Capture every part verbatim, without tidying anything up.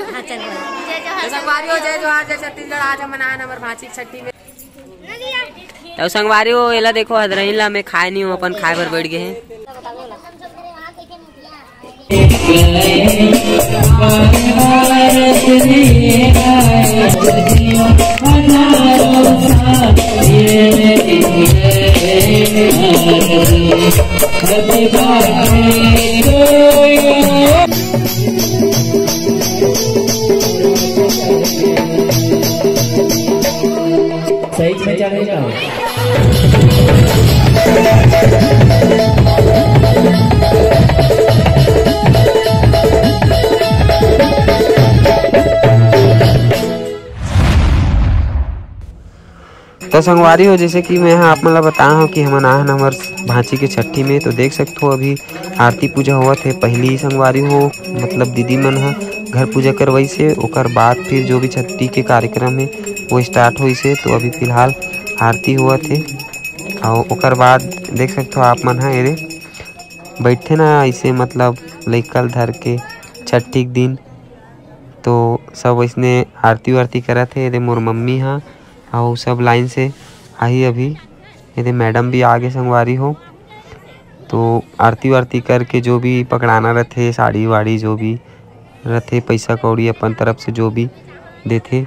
हाँ, चल। तो संगवारी हो, जय जोहार, जय छत्तीसगढ़। आज हमन आए हन हमर भांची के छट्ठी में। तो संगवारी हो, एला देखो, हदरही ला मैं खाए नहीं हूँ, अपन खाए बर बैठ गए हैं। सही में चलेगा। तो संगवारी हो, जैसे कि मैं ह आप मन ला बताए हव कि हमन आए हन हमर भांची के छट्ठी में, तो देख सकथो अभी आरती पूजा होवत हे। पहली संगवारी हो, मतलब दीदी मन ह घर पूजा करवाइस हे, ओकर बाद फिर जो भी छट्ठी के कार्यक्रम हे वो स्टार्ट होइस हे। तो अभी फिलहाल आरती होवत हे, अउ ओकर बाद देख सकथो आप मन ह एदे बैठे ना ऐसे, मतलब लइका ल धर के छट्ठी के दिन, तो सब ऐसने आरती वारती करत हे। एदे मोर मम्मी ह, अउ सब लाइन से आही अभी। एदे मैडम भी आगे संगवारी हो, तो आरती वारती करके जो भी पकड़ाना रथे, साड़ी वाड़ी जो भी रथे, पैसा कौड़ी अपन तरफ से जो भी देथे,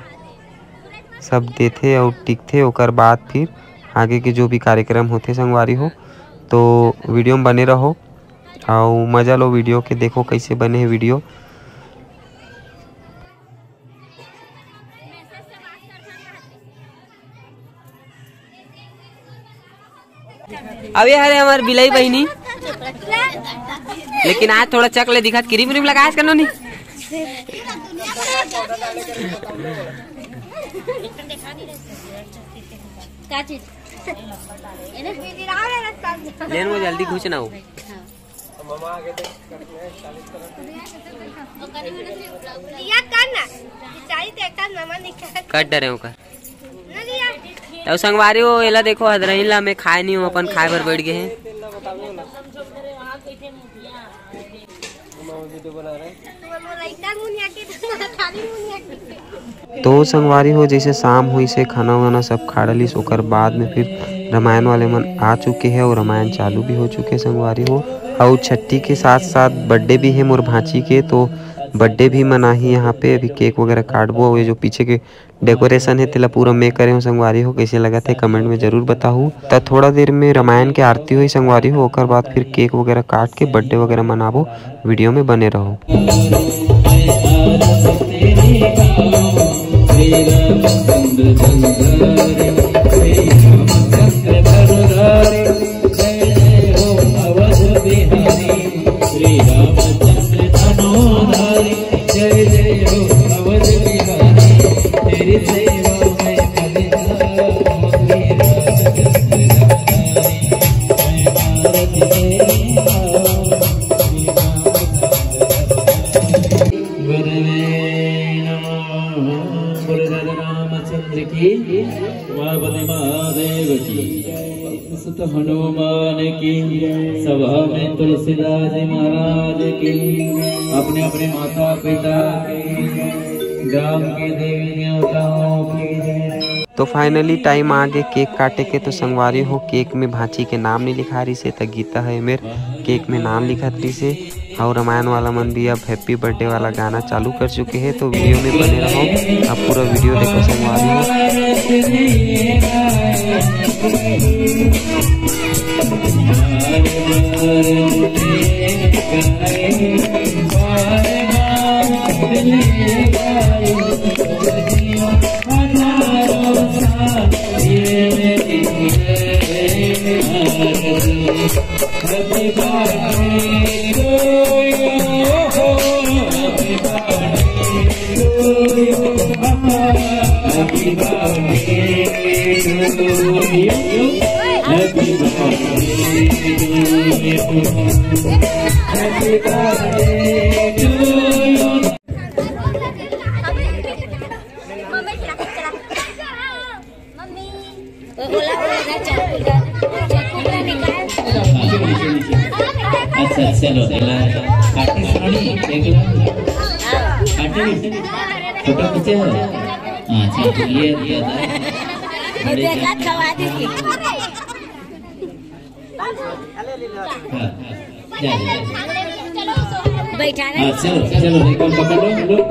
सब देथे अउ टिकथे। ओकर बाद फिर आगे के जो भी कार्यक्रम होथे संगवारी हो, तो वीडियो में बने रहो अउ मजा लो वीडियो के, देखो कैसे बने हे वीडियो। अब ये हरे हमार बिलाई बहिनी, लेकिन आज थोड़ा चक ले दिखत, क्रीम व्रीम लगाए हस कनो नी? का चीज? लेन वो जल्दी घुस ना हो। हाँ। या कर ना, चाहिए तो एक ममा निकाल। कट डरे ओकर। तो संगवारी हो, एला देखो, हदरही ला मैं खाए नहीं हूँ, अपन खाए बर बैठ गए हैं। तो संगवारी हो, जैसे शाम होइस हे, खाना वाना सब खा डलिस, ओकर बाद में फिर रामायण वाले मन आ चुके हैं और रामायण चालू भी हो चुके हैं संगवारी हो। और छट्ठी के साथ साथ बर्थडे भी है मोर भांची के, तो बर्थडे भी मनाही यहाँ पे। अभी केक वगैरह काटबो, ये जो पीछे के डेकोरेशन है, तेला पूरा मैं करे हूँ संगवारी हो। कैसे लगत है, कमेंट में जरूर बताहू। त थोड़ा देर में रामायण के आरती होही संगवारी हो, ओकर बाद फिर केक वगैरह काट के बर्थडे वगैरह मनाबो। वीडियो में बने रहो। बोलो राजा रामचंद्र की, उमापति महादेव की, सुत हनुमान की, सभा में तुलसीदास जी महाराज की, अपने अपने माता पिता की, ग्राम के देवी देवताओं की। तो फाइनली टाइम आ गे केक काटे के। तो संगवारी हो, केक में भांची के नाम नहीं लिखा रहिस हे, त गीता है मेर केक में नाम लिखत रहिस हे। और रामायण वाला मन भी अब हैप्पी बर्थडे वाला गाना चालू कर चुके हैं, तो वीडियो में बने रहो, आप पूरा वीडियो देखो संगवारी हो। अच्छा, चलो, आर्टिस्ट बनी, एक आंटी, फोटो खींचे हो? हाँ, अच्छा, तो ये, ये देखा, खवा दीजिए। हाँ, जा, जा, जा। बैठा रहे। हाँ, चलो, चलो, एक बार पकड़ लो, हम लोग।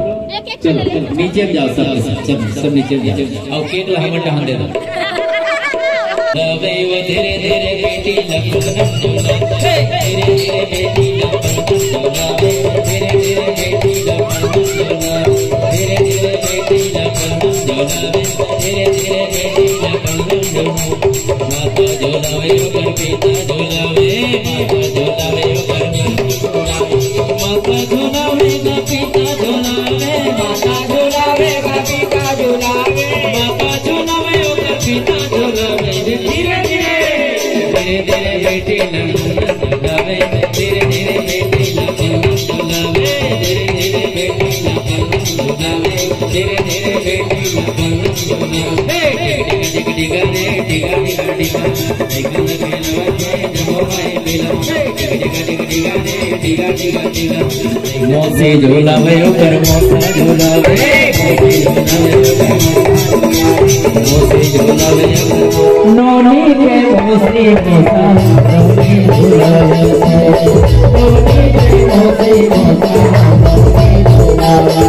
चलो, चलो, नीचे में जाओ, सब, सब, सब, सब नीचे में जाओ। और केक ला हमर डहान दे दो। धीरे, धीरे, बेटी, धीरे, धीरे, बेटी, धीरे, धीरे, बेटी, माता झोलावे, ओकर पिता झोलावे, माता झोलावे, ओकर पिता झोलावे, माता झोलावे, ना पिता झोलावे, माता झोलावे, ना पिता झोलावे, माता झोलावे, ओकर पिता झोलावे। धीरे धीरे, धीरे धीरे बेटी ना झोलावे, धीरे धीरे बेटी ना झोलावे, धीरे धीरे बेटी ना झोलावे, धीरे धीरे बेटी ना मौसी झोलावे, ओकर मौसा झोलावे। मौसी झोलावे, नोनी के मौसी मौसा, नोनी झोलावे, नोनी के मौसी मौसा, नोनी झोलावे।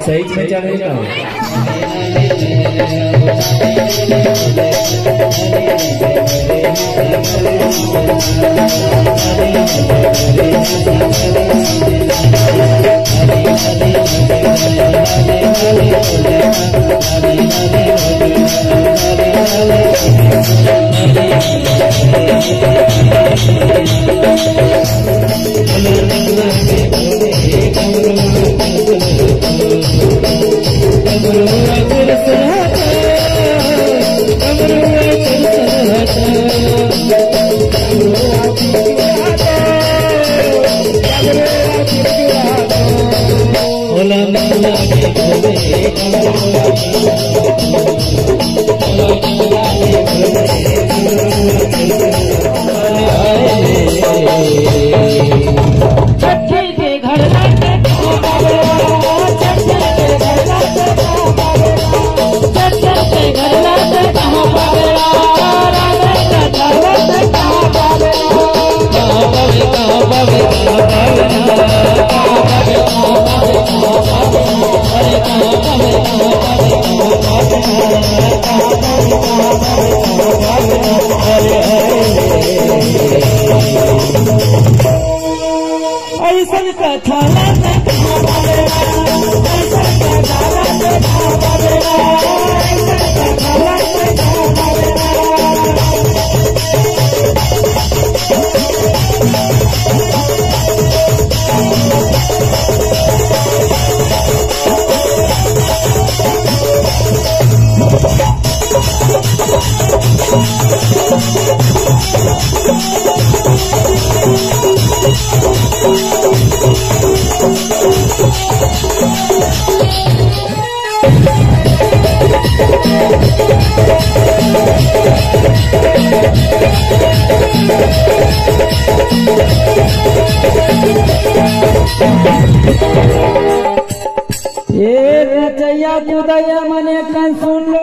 सही में चढ़ेगा। ऐसन कथा ना ए नचैया कुदैया मन एक कन सुन लो।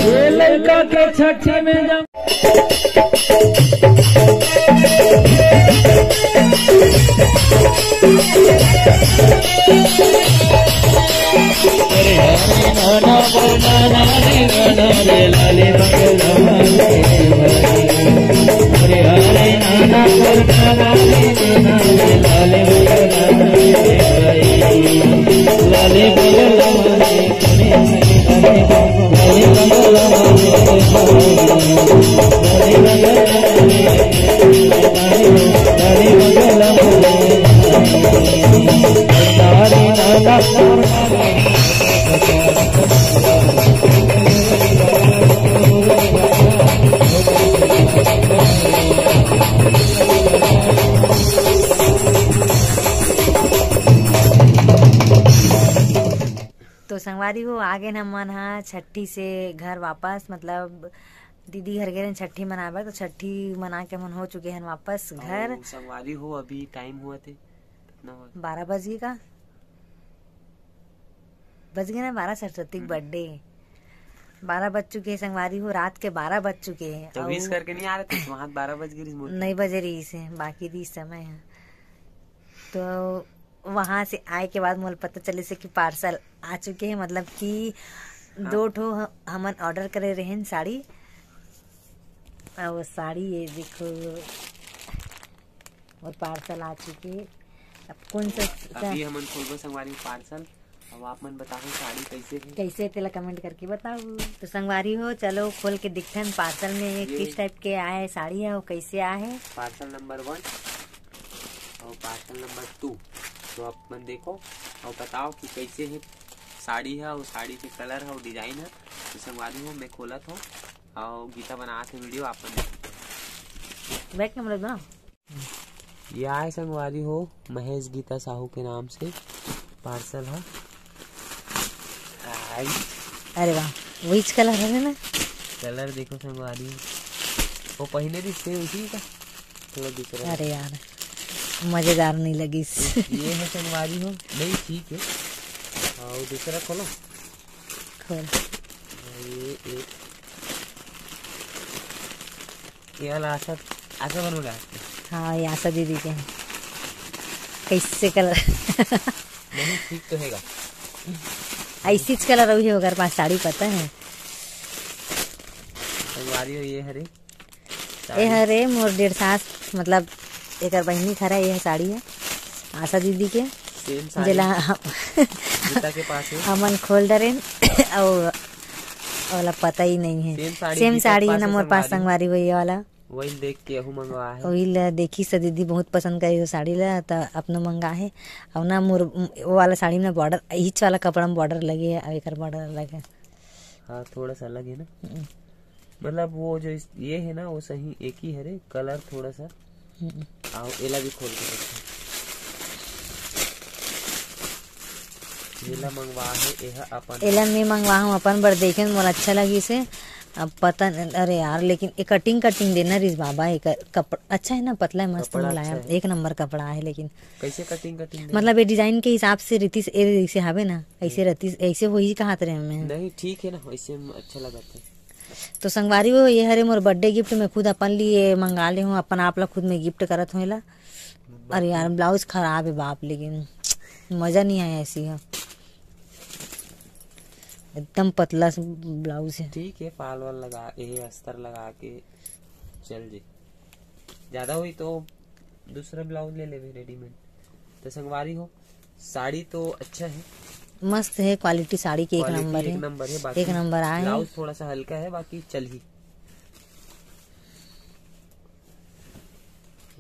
ये लड़का के छठी में जब तो संगवारी हो, आ गेन हमन ह छट्ठी से घर वापस, मतलब दीदी घर गे रहेन छट्ठी मनाए बर, तो छट्ठी मना के हमन हो चुके हन वापस घर। अउ संगवारी हो, अभी टाइम हुआ थे कितना हुआ? बारह बज गए का? बज गए ना बारह, सरस्वती के हम्म। बर्थडे। बारह बज चुके हैं संगवारी हो, रात के बारह बज चुके हैं। तो अउ विश करके नहीं आ रहे थे, वहाँ बारह बज गए रिस मोर। नहीं बजे रही से, बाकी रही समय है। तो वहाँ से आए के बाद मोला पता चले से कि पार्सल आ चुके हैं, मतलब कि हाँ। दो ठो ह-, हमन ऑर्डर करे रहेन साड़ी। अब वो साड़ी ये देखो, और पार्सल आ चुके। अब कौन सा अभी हमन खोलबो संगवारी पार्सल। अब आप मन बताओ साड़ी कैसे है? कैसे तेला कमेंट करके बताओ। तो संगवारी हो, चलो खोल के दिखथन पार्सल में ये किस टाइप के आए साड़ी है और कैसे आए है। पार्सल नंबर वन और पार्सल नंबर टू। तो आप मन देखो और बताओ कि कैसे है साड़ी है और साड़ी के कलर है और डिजाइन है। तो संगवारी हो, मैं खोलत हूँ और गीता बनात है वीडियो, आप मन देखो। बैठ के मतलब ना। ये आए संगवारी हो महेश गीता साहू के नाम से पार्सल है। आई। अरे वाह, वहीच कलर है ना? कलर देखो संगवारी हो, वो पहले भी सेम उसी का, थोड़ा दूसरा। अरे यार, मजेदार नहीं लगिस। ये है संगवारी हो, नहीं ठीक है। और दूसरा खोलो। खोल। ये एक, ये वाला आशा, आशा बनोगा? हाँ, ये आशा दीदी के हैं। कैसे कलर? नहीं, ठीक तो हैगा। ऐसी कलर अभी ओकर पास साड़ी पता है। संगवारी हो, ये हरे। ए हरे मोर डेढ़ सास, मतलब एकर बहिनी खरा, ये साड़ी है आशा दीदी के, सेम साड़ी। जेला हम, गीता के पास है। हमन खोल डरेन, और वाला पता ही नहीं है। सेम साड़ी सेम गीता के साड़ी पास ना है मोर पास संगवारी। संगवारी वही वाला। वही देख के अहू मंगवा है। वही ला देखी से दीदी बहुत पसंद करी वो साड़ी ला, त अपनो मंगा है। और ना मोर वो वाला साड़ी में बॉर्डर, इच वाला कपड़ा में बॉर्डर लगे है, और एकर बॉर्डर अलग है। हाँ, थोड़ा सा अलग है ना। हम्म। मतलब वो जो इस, ये है ना, वो सही एक ही हरे, कलर थोड़ा सा। हम्म। आओ, एला भी खोल के देखो। एला मंगवा है, एहा अपन एला मैं मंगवा हूँ अपन बर, देखे मोला अच्छा लगी से। अब पता न, अरे यार, लेकिन ये कटिंग, कटिंग देना रिस बाबा, एक कपड़ा अच्छा है ना, पतला है, मस्त कपड़ा मुलायम, अच्छा है। एक नंबर कपड़ा है, लेकिन कैसे कटिंग, कटिंग देना? मतलब ये डिजाइन के हिसाब से रितिस, ए, ऐसे हवे ना, ऐसे हम्म। रतिस, ऐसे होही कहात रहे मैं। नहीं, ठीक है ना, वैसे में अच्छा लगता है। तो संगवारी हो, ये हरे मोर बर्थडे गिफ्ट, मैं खुद अपन लिए मंगा ले हूँ, अपन आप ला खुद में गिफ्ट करत हूँ एला। अरे यार, ब्लाउज खराब है बाप, लेकिन मजा नहीं आया ऐसी है, एकदम पतला सा ब्लाउज है। ठीक है, फाल वाल लगा, ये अस्तर लगा के चल जे, ज्यादा हुई तो दूसरा ब्लाउज ले लेबे रेडीमेड। तो संगवारी हो, साड़ी तो अच्छा है, मस्त है क्वालिटी साड़ी के, एक क्वालिटी नंबर एक है। नंबर है। बाकी एक नंबर आए हैं। ब्लाउज थोड़ा सा हल्का है, बाकी चल ही।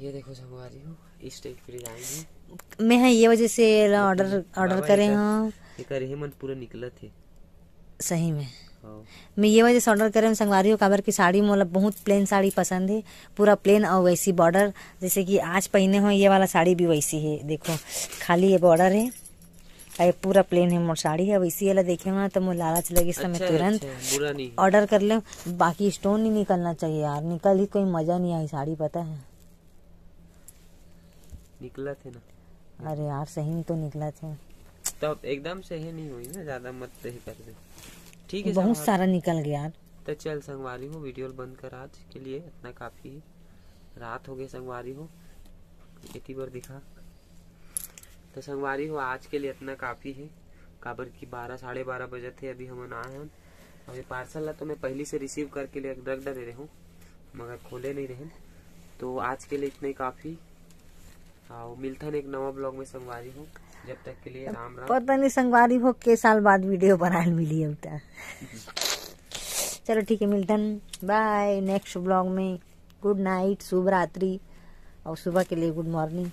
ये देखो संगवारी हो, इस टाइप की डिजाइन है। मैं है ये वजह से ऑर्डर ऑर्डर बाबा करे एकर- हूँ एकर ये मन पूरा निकलत है। सही में। हाँ। मैं ये वजह से ऑर्डर करे हूँ संगवारी हो, काबर की साड़ी मोला बहुत प्लेन साड़ी पसंद है, पूरा प्लेन और वैसी बॉर्डर, जैसे कि आज पहने हो ये वाला साड़ी भी वैसी है। देखो, खाली ये बॉर्डर है और ये पूरा प्लेन है मोर साड़ी है। वैसी वाला देखे हो ना तो मोर लालच लगी, तो मैं अच्छा है, तुरंत अच्छा है, बुरा नहीं है। ऑर्डर कर ले। बाकी स्टोन नहीं निकलना चाहिए यार, निकल ही कोई मजा नहीं आई साड़ी, पता है। निकलत है ना, अरे यार, सही में तो निकलत है। तब एकदम से ही नहीं हुई ना, ज्यादा मत ही कर दे। ठीक है बहुत संगवारी। सारा निकल गया यार। तो चल संगवारी हो, वीडियो ल बंद कर, आज के लिए इतना काफी है। रात हो गए संगवारी हो, इतनी बार दिखा। तो संगवारी हो, आज के लिए इतना काफी है, काबर कि बारह, साढ़े बारह बजे थे, अभी हमन आए हैं। अभी पार्सल ला तो मैं पहली से रिसीव करके ले रख डरे रहे हूँ, मगर खोले नहीं रहे। तो आज के लिए इतना ही काफी। आओ, मिलता है एक नवा ब्लॉग में संगवारी हो, जब तक के लिए राम राम। पता नहीं संगवारी हो के साल बाद वीडियो बनाए मिली अब तक। चलो ठीक है, मिलतन, बाय नेक्स्ट ब्लॉग में। गुड नाइट, शुभ रात्रि, और सुबह के लिए गुड मॉर्निंग।